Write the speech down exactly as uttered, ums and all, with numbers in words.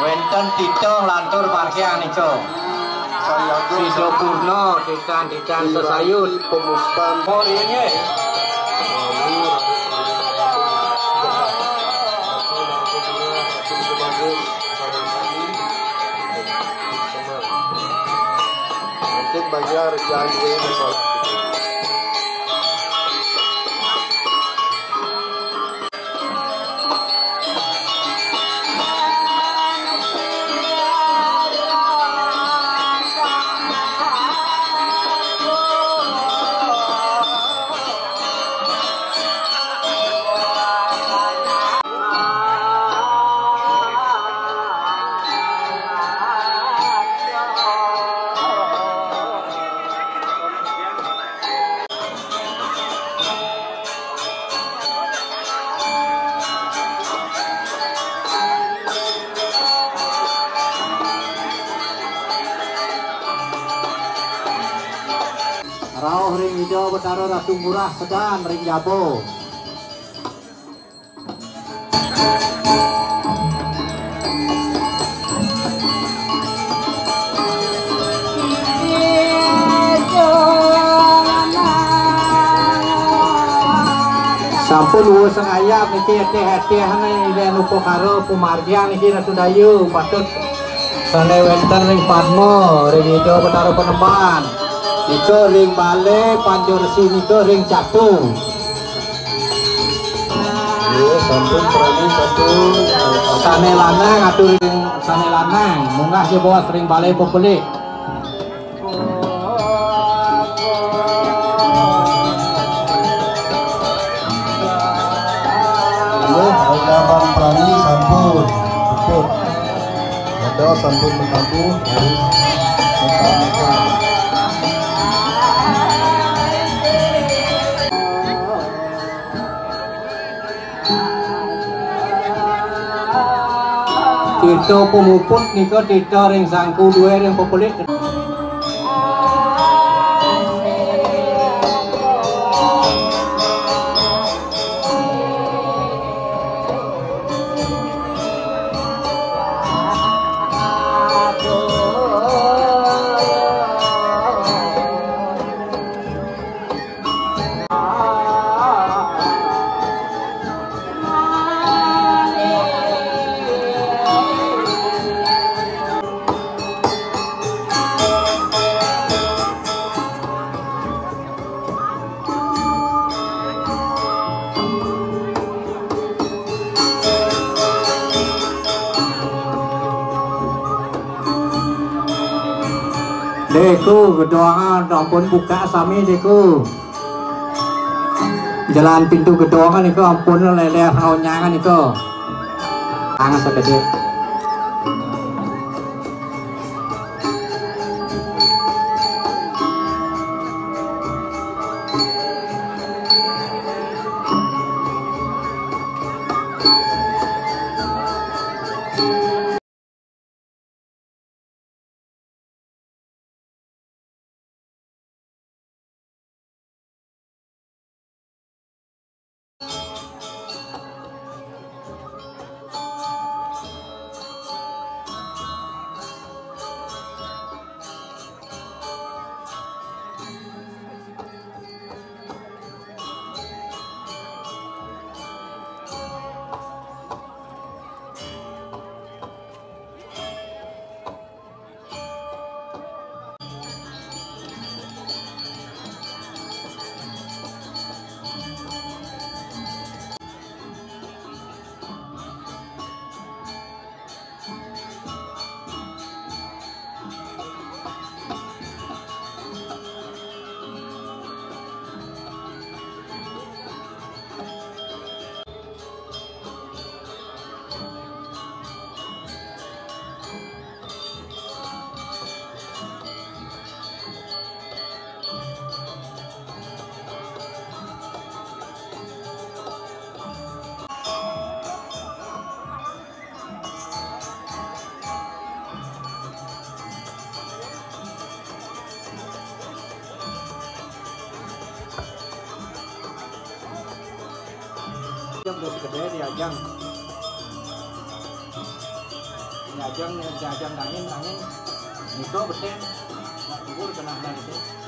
Wénten titah lantur margiang nika. Sida Purna, titan-titan sesayun. Oh, iya, nggih. Mungkin bagi rezeki. Rauh ring Ida Betara Ratu Ngurah Sedan ring jaba. Sampun wus ngayab niki eteh-eteh Ida Upakara pamargiang niki Ratu Dayu, patut sane wenten ring Padma, ring Ida Betara Panembahan. Nika ring Bale Panca Resi nika ring Catu. Iya, sampun prani satu. Sane lanang atur ring sane lanang, munggah ja bos ring bale pepelik. Iya, Raja Bang Prani sampun. Cukup. Ada sampun mengampu dari meka-meka. Tita pamuput nika tita ring sangku due ring pepelik. Deku, gedongan ampun buka sami, Deku. Jalan pintu gedongan niku ampun leler onyangan niku. Anget sakejep. Yang udah segede diajang. Diajang, diajang angin, angin. Itu betul. Nak kubur kena angin itu.